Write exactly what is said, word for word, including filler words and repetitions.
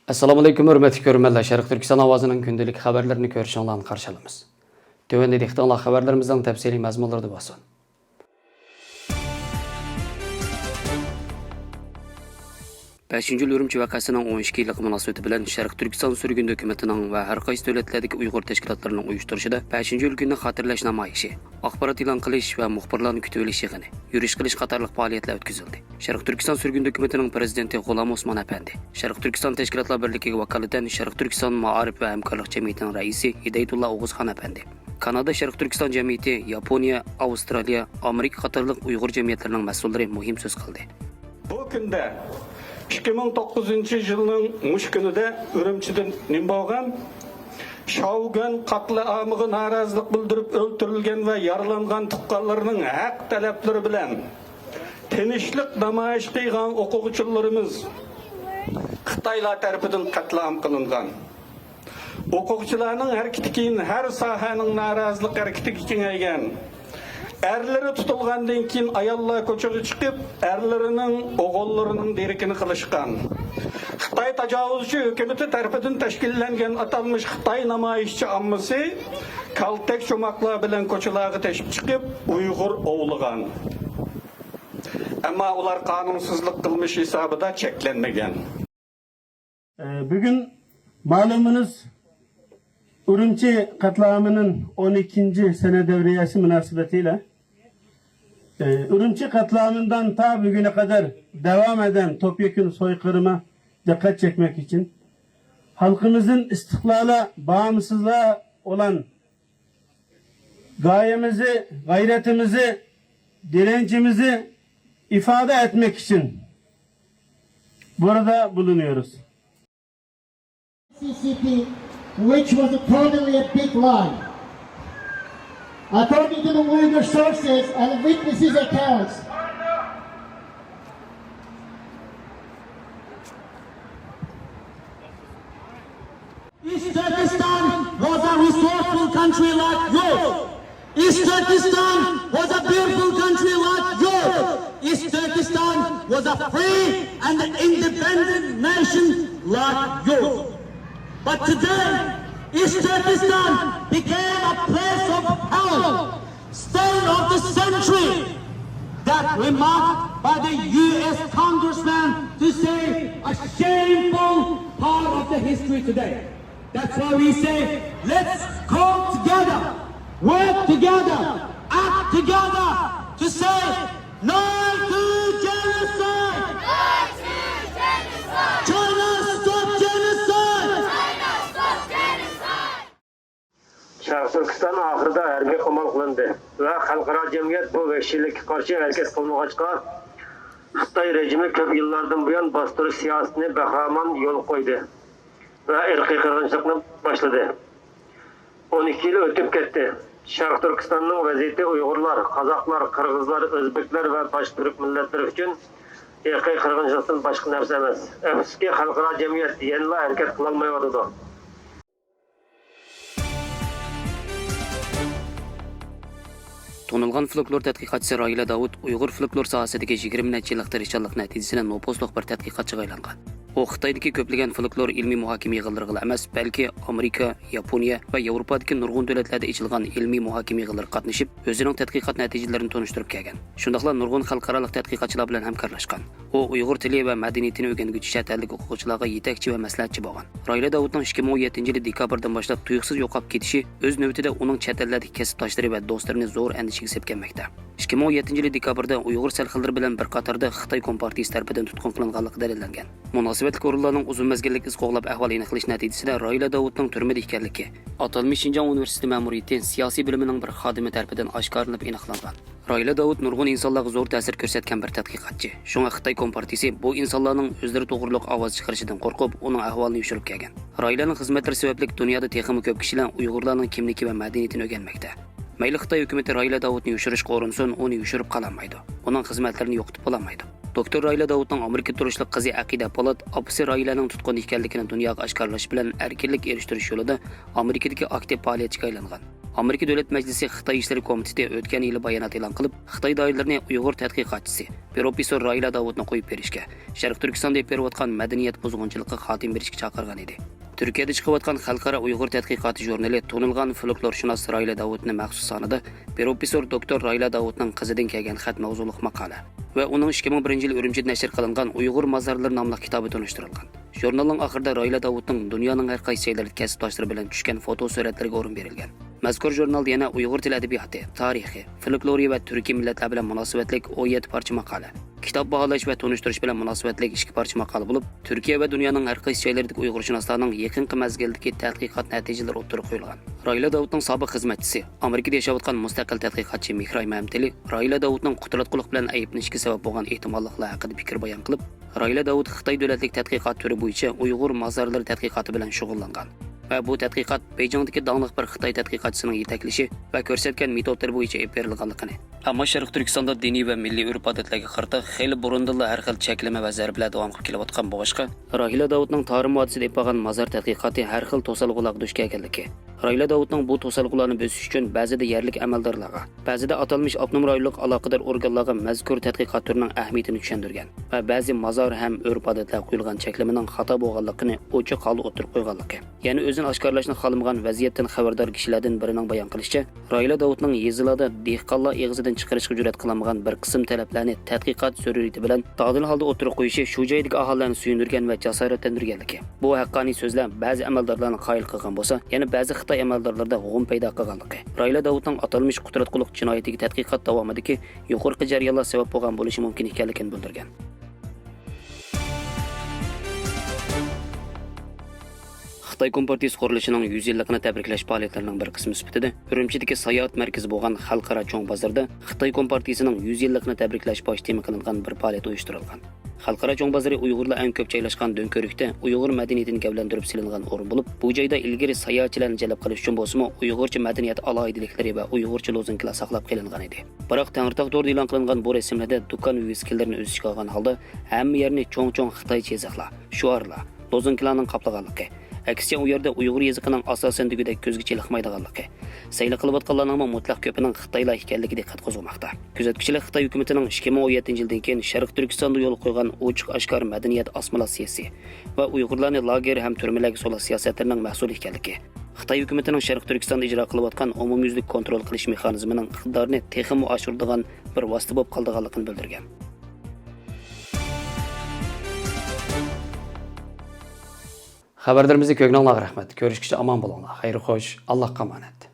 ئەسسالامۇئەلەيكۇم، ھۆرمەتلىك كۆرۈرمەنلەر. شەرقىي تۈركىستان ئاۋازىنىڭ كۈندىلىك خەۋەرلىرىنى كۆرۈشۈڭلارنى قارشى ئالىمىز. تۆۋەندە دىققىتىڭلار خەۋەرلىرىمىزنىڭ تەپسىلىي مەزمۇنلىرىدا بولسۇن. بەشىنچى ئىيۇل ئۈرۈمچى ۋەقەسىنىڭ ئون ئىككى يىللىقى مۇناسىۋىتى بىلەن شەرقىي تۈركىستان سۈرگۈن ھۆكۈمىتىنىڭ ۋە ھەر قايسى دۆلەتلەردىكى ئۇيغۇر تەشكىلاتلىرىنىڭ ئۇيۇشتۇرۇشىدا بەشىنچى ئىيۇل كۈنى خاتىرىلەش نامايىشى، ئاخبارات ئېلان قىلىش ۋە مۇخبىرلارنى كۈتۈۋېلىش يىغىنى، يۈرۈش قىلىش قاتارلىق پائالىيەتلەر ئۆتكۈزۈلدى. شەرقىي تۈركىستان سۈرگۈن ھۆكۈمىتىنىڭ پىرېزىدېنتى غۇلام ئوسمان ئەپەندى، شەرقىي تۈركىستان تەشكىلاتلار بىرلىكىگە ۋاكالىتەن شەرقىي تۈركىستان مائارىپ ۋە ھەمكارلىق جەمئىيىتىنىڭ رەئىسى ھىدايەتۇللا ئوغۇزخان ئەپەندى، كانادا شەرقىي تۈركىستان جەمئىيىتى، ياپونىيە، ئاۋسترالىيە، ئامېرىكا قاتارلىق ئۇيغۇر جەمئىيەتلىرىنىڭ مەسئۇللىرى مۇھىم سۆز قىلدى. بۇ كۈندە، ئىككى مىڭ توققۇزىنچى يىلنىڭ مۇشۇ كۈنىدە ئۈرۈمچىدە نېمە بولغان؟ شاۋگۈەن قەتلىئامىغا نارازىلىق بىلدۈرۈپ ئۆلتۈرۈلگەن ۋە يارىلانغان تۇغقانلىرىنىڭ ھەق تەلەپلىرى بىلەن تىنچلىق نامايىش قىلغان ئوقۇغۇچىلىرىمىز خىتايلار تەرىپىدىن قەتلىئام قىلىنغان. ئوقۇغۇچىلارنىڭ ھەرىكىتى كېيىن ھەر ساھەنىڭ نارازىلىق ھەرىكىتىگە كېڭەيگەن. ئەرلىرى تۇتۇلغاندىن كېيىن ئاياللار كوچىغا چىقىپ، ئەرلىرىنىڭ، ئوغۇللىرىنىڭ دېرىكىنى قىلىشقان. خىتاي تاجاۋۇزچى ھۆكۈمىتى تەرىپىدىن تەشكىللەنگەن ئاتالمىش خىتاي نامايىشچى ئاممىسى كالتەك چوماقلار بىلەن كوچىلارغا تېشىپ چىقىپ، ئۇيغۇر ئوۋلىغان. ئەمما ئۇلار قانۇنسىزلىق قىلمىشى ھېسابىدا چەكلەنمىگەن. ئە، بۈگۈن مالۇمىنىز ئۈرۈمچى قەتلىئامىنىڭ ئون ئىككىنچى سەنە دەۋرىيەسى مۇناسىۋىتى بىلەن، ئە، ئۈرۈمچى قەتلىئامىدىن تا بۈگۈنە قەدەر داۋام ئەدەن توپيېكۇن سويقىرىما دىققەت چەكمەك ئۈچۈن، خەلقىمىزنىڭ ئىستىقلالى، باغىمسىزلىقى ئولان gayemizi, gayretimizi, direncimizi ifade etmek için burada bulunuyoruz. C C P, which was a totally a big lie. According to the Uyghur sources and witnesses' accounts, East Turkestan was a resourceful country like yours. East Turkestan was a beautiful country like yours. East Turkestan was a free and independent nation like yours. But today, East Turkestan became a place of hell. Stain of the century. That remark by the U S congressman to say a shameful part of the history today. That's why we say, let's come together, work together, act together to say no to genocide. No to genocide. China stop genocide. China stop genocide. شەرقىي تۈركىستان ئاخىرىدا ھەربىي قامال قىلىندى ۋە خەلقئارا جەمئىيەت بۇ ۋەھشىيلىككە قارشى ھەرىكەت قىلمىغاچقا، خىتاي رېجىمى كۆپ يىللاردىن بۇيان باستۇرۇش سىياسىتىنى بەخرامان يولغا قويدى ۋە ئىرقىي قىرغىنچىلىقنى باشلىدى. ئون ئىككى يىل ئۆتۈپ كەتتى. شەرقىي تۈركىستاننىڭ ۋەزىيىتى ئۇيغۇرلار، قازاقلار، قىرغىزلار، ئۆزبېكلەر ۋە باشقا تۈرك مىللەتلىرى ئۈچۈن ئىرقىي قىرغىنچىلىقتىن باشقا نەرسە ئەمەس. ئەپسۇسكى، خەلقئارا جەمئىيەت يەنىلا ھەرىكەت قىلالمايۋاتىدۇ. تونۇلغان فولكلور تەتقىقاتچىسى راھىلە داۋۇت ئۇيغۇر فولكلور ساھەسىدىكى يىگىرمە نەچچە يىللىق تىرىشچانلىق نەتىجىسى بىلەن نوپۇزلۇق بىر تەتقىقاتچىغا ئايلانغان. ئۇ خىتايدىكى كۆپلىگەن فولكلور ئىلمىي مۇھاكىمە يىغىنلىرىغىلا ئەمەس، بەلكى ئامېرىكا، ياپونىيە ۋە ياۋروپادىكى نۇرغۇن دۆلەتلەردە ئېچىلغان ئىلمىي مۇھاكىمە يىغىنلىرىغا قاتنىشىپ، ئۆزىنىڭ تەتقىقات نەتىجىلىرىنى تونۇشتۇرۇپ كەلگەن. شۇنداقلا نۇرغۇن خەلقئارالىق تەتقىقاتچىلار بىلەن ھەمكارلاشقان. ئۇ ئۇيغۇر تىلى ۋە مەدەنىيىتىنى ئۆگەنگۈچى چەت ئەللىك ئوقۇغۇچىلارغا يېتەكچى ۋە مەسلىھەتچى بولغان. راھىلە داۋۇتنىڭ ئىككى مىڭ ئون يەتتىنچى يىلى دېكابىردىن باشلاپ تۇيۇقسىز يوقاپ كېتىشى ئۆز نۆۋىتىدە ئۇنىڭ چەت ئەللەردىكى كەسىپداشلىرى ۋە دوستلىرىنى زور ئەندىشىگە سېلىپ كەلمەكتە. ئىككى مىڭ ئون يەتتىنچى يىلى دېكابىردا ئۇيغۇر سەرخىللىرى بىلەن بىر قاتاردا خىتاي كومپارتىيىسى تەرىپىدىن تۇتقۇن قىلىنغانلىقى دەلىللەنگەن. مۇناسىۋەتلىك ئورۇنلارنىڭ ئۇزۇن مەزگىللىك ئىز قوغلاپ ئەھۋال ئېنىقلىشى نەتىجىسىدە راھىلە داۋۇتنىڭ تۈرمىدە ئىكەنلىكى، ئاتالمىش شىنجاڭ ئۇنىۋېرسىتېتى مەمۇرىيىتى سىياسىي بۆلۈمىنىڭ بىر خادىمى تەرىپىدىن ئاشكارىلىنىپ ئېنىقلانغان. راھىلە داۋۇت نۇرغۇن ئىنسانلارغا زور تەسىر كۆرسەتكەن بىر تەتقىقاتچى. شۇڭا خىتاي كومپارتىيىسى بۇ ئىنسانلارنىڭ ئۆزلىرى توغرۇلۇق ئاۋاز چىقىرىشىدىن قورقۇپ، ئۇنىڭ ئەھۋالىنى يوشۇرۇپ كەلگەن. راھىلەنىڭ خىزمەتلىرى سەۋەبلىك دۇنيادا تېخىمۇ كۆپ كىشىلەر ئۇيغۇرلارنىڭ كىملىكى ۋە مەدەنىيىتىنى ئۆگەنمەكتە. مەيلى خىتاي ھۆكۈمىتى راھىلە داۋۇتنى يوشۇرۇشقا ئۇرۇنسۇن، ئۇنى يوشۇرۇپ قالالمايدۇ. ئۇنىڭ خىزمەتلىرىنى يوقىتىپ بولالمايدۇ. دوكتور راھىلە داۋۇتنىڭ ئامېرىكىدا تۇرۇشلۇق قىزى ئەقىدە پولات ئاپىسى راھىلەنىڭ تۇتقۇندا ئىكەنلىكىنى دۇنياغا ئاشكارىلاش بىلەن ئەركىنلىك ئېرىشتۈرۈش يولىدا ئامېرىكىدىكى ئاكتىپ پائالىيەتچىگە ئايلانغان. ئامېرىكا دۆلەت مەجلىسى خىتاي ئىشلىرى كومىتېتى ئۆتكەن يىلى بايانات ئېلان قىلىپ، خىتاي دائىرىلىرىنى ئۇيغۇر تەتقىقاتچىسى، پروفېسسور راھىلە داۋۇتنى قويۇپ بېرىشكە، شەرقىي تۈركىستاندا ئېلىپ بېرىۋاتقان مەدەنىيەت بۇزغۇنچىلىققا خاتىمە بېرىشكە چاقىرغان ئىدى. تۈركىيەدە چىقىۋاتقان خەلقئارا ئۇيغۇر تەتقىقاتى ژۇرنىلى تونۇلغان فولكلورشۇناس راھىلە داۋۇتنى مەخسۇس سانىدا پروفېسسور دوكتور راھىلە داۋۇتنىڭ قىزىدىن كەلگەن خەت ماۋزۇلۇق ماقالە ۋە ئۇنىڭ ئىككى مىڭ بىرىنچى يىلى ئۈرۈمچىدە نەشر قىلىنغان ئۇيغۇر مازارلىرى ناملىق كىتابى تونۇشتۇرۇلغان. ژۇرنالنىڭ ئاخىرىدا راھىلە داۋۇتنىڭ دۇنيانىڭ ھەر قايسى جايلىرىدا كەسىپداشلىرى بىلەن چۈشكەن فوتو سۈرەتلىرىگە ئورۇن بېرىلگەن. مەزكۇر ژۇرنالدا يەنە ئۇيغۇر تىل ئەدەبىياتى، تارىخى، فولكلورى ۋە تۈركىي مىللەتلەر بىلەن مۇناسىۋەتلىك ئون يەتتە پارچە ماقالە، كىتاب باھالاش ۋە تونۇشتۇرۇش بىلەن مۇناسىۋەتلىك ئىككى پارچە ماقالە بولۇپ، تۈركىيە ۋە دۇنيانىڭ ھەر قايسى جايلىرىدىكى ئۇيغۇرشۇناسلارنىڭ يېقىنقى مەزگىلدىكى تەتقىقات نەتىجىلىرى ئوتتۇرىغا قويۇلغان. راھىلە داۋۇتنىڭ سابىق خىزمەتچىسى، ئامېرىكىدا ياشاۋاتقان مۇستەقىل تەتقىقاتچى مېھراي مەمتىلى راھىلە داۋۇتنىڭ قۇتراتقۇلۇق بىلەن ئەيىبلىنىشكە سەۋەب بولغان ئېھتىماللىقلار ھەققىدە پىكىر بايان قىلىپ، راھىلە داۋۇت خىتاي دۆلەتلىك تەتقىقات تۈرى بويىچە ئۇيغۇر مازارلىرى تەتقىقاتى بىلەن شۇغۇللانغان ۋە بۇ تەتقىقات بېيجىڭدىكى داڭلىق بىر خىتاي تەتقىقاتچىسىنىڭ يېتەكلىشى ۋە كۆرسەتكەن مېتودلىرى بويىچە ئېلىپ بېرىلغانلىقىنى، ئەمما شەرقىي تۈركىستاندا دىنىي ۋە مىللىي ئۆرپ-ئادەتلەرگە قارىتا خېلى بۇرۇندىنلا ھەر خىل چەكلىمە ۋە زەربىلەر داۋام قىلىپ كېلىۋاتقان بولغاچقا، راھىلە داۋۇتنىڭ تارىم ۋادىسىدا ئېلىپ بارغان مازار تەتقىقاتى ھەر خىل توسالغۇلارغا دۇچ كەلگەنلىكى، راھىلە داۋۇتنىڭ بۇ توسالغۇلارنى بۆسۈش ئۈچۈن بەزىدە يەرلىك ئەمەلدارلارغا، بەزىدە ئاتالمىش ئاپتونوم رايونلۇق ئالاقىدار ئورگانلارغا مەزكۇر تەتقىقات تۈرىنىڭ ئەھمىيىتىنى چۈشەندۈرگەن ۋە بەزى مازار ھەم ئۆرپ-ئادەتلەرگە قويۇلغان چەكلىمىنىڭ خاتا بولغانلىقىنى ئوچۇق ھالدا ئوتتۇرىغا قويغانلىقى، يەنى ئۆزىنى ئاشكارىلاشنى خالىمىغان ۋەزىيەتتىن خەۋەردار كىشىلەردىن بىرىنىڭ بايان قىلىشىچە، راھىلە داۋۇتنىڭ يېزىلاردا دېھقانلار ئېغىزىدىن چىقىرىشقا جۈرئەت قىلالمىغان بىر قىسىم تەلەپلەرنى تەتقىقات زۆرۈرىيىتى بىلەن دادىل ھالدا ئوتتۇرىغا قويۇشى شۇ جايدىكى ئاھالىلەرنى سۆيۈندۈرگەن ۋە جاسارەتلەندۈرگەنلىكى، بۇ ھەققانىي سۆزلەر بەزى ئەمەلدارلارنى قايىل قىلغان بولسا، يەنە بەزى خىتاي ئەمەلدارلىرىدا غۇم پەيدا قىلغانلىقى، راھىلە داۋۇتنىڭ ئاتالمىش قۇتراتقۇلۇق جىنايىتىگە تەتقىقات داۋامىدىكى يۇقىرىقى جەريانلار سەۋەب بولغان بولۇشى مۇمكىن ئىكەنلىكىنى بىلدۈرگەن. خىتاي كومپارتىيىسى قۇرۇلۇشىنىڭ يۈز يىللىقىنى تەبرىكلەش پائالىيەتلىرىنىڭ بىر قىسمى سۈپىتىدە ئۈرۈمچىدىكى ساياھەت مەركىزى بولغان خەلقئارا چوڭ بازىرىدا خىتاي كومپارتىيىسىنىڭ يۈز يىللىقىنى تەبرىكلەش باش تېما قىلىنغان بىر پائالىيەت ئۇيۇشتۇرۇلغان. خەلقئارا چوڭ بازىرى ئۇيغۇرلار ئەڭ كۆپ جايلاشقان دۆڭكۆۋرۈكتە ئۇيغۇر مەدەنىيىتىنى گەۋدىلەندۈرۈپ سېلىنغان ئورۇن بولۇپ، بۇ جايدا ئىلگىرى ساياھەتچىلەرنى جەلپ قىلىش ئۈچۈن بولسىمۇ ئۇيغۇرچە مەدەنىيەت ئالاھىدىلىكلىرى ۋە ئۇيغۇرچە لوزۇنكىلار ساقلاپ قېلىنغان ئىدى. بىراق تەڭرىتاغ تورىدا ئېلان قىلىنغان بۇ رەسىملەردە دۇكان ۋىۋىسكىلىرىنى ئۆز ئىچىگە ئالغان ھالدا ھەممە يەرنى چوڭ-چوڭ خىتايچە يېزىقلار، شوئارلار، لوزۇنكىلارنىڭ قاپلىغانلىقى، ئەكسىچە ئۇ يەردە ئۇيغۇر يېزىقىنىڭ ئاساسەن دېگۈدەك كۆزگە چېلىقمايدىغانلىقى، سەيلە قىلىۋاتقانلارنىڭمۇ مۇتلەق كۆپىنىڭ خىتايلار ئىكەنلىكى دىققەت قوزغىماقتا. كۆزەتكۈچىلەر خىتاي ھۆكۈمىتىنىڭ ئىككى مىڭ ئون يەتتىنچى يىلدىن كېيىن شەرقىي تۈركىستاندا يولغا قويغان ئوچۇق ئاشكارا مەدەنىيەت ئاسسىمىلياتسىيىسى ۋە ئۇيغۇرلارنى لاگېر ھەم تۈرمىلەرگە سولاش سىياسەتلىرىنىڭ مەھسۇلى ئىكەنلىكى، خىتاي ھۆكۈمىتىنىڭ شەرقىي تۈركىستاندا ئىجرا قىلىۋاتقان ئومۇميۈزلۈك كونترول قىلىش مېخانىزمىنىڭ ئىقتىدارىنى تېخىمۇ ئاشۇرىدىغان بىر ۋاسىتە بولۇپ قالىدىغانلىقىنى بىلدۈرگەن. خەۋەرلىرىمىزنى كۆرگىنىڭلارغا رەھمەت. كۆرۈشكىچە ئامان بولۇڭلار. خەير خوش، ئاللاھقا ئامانەت.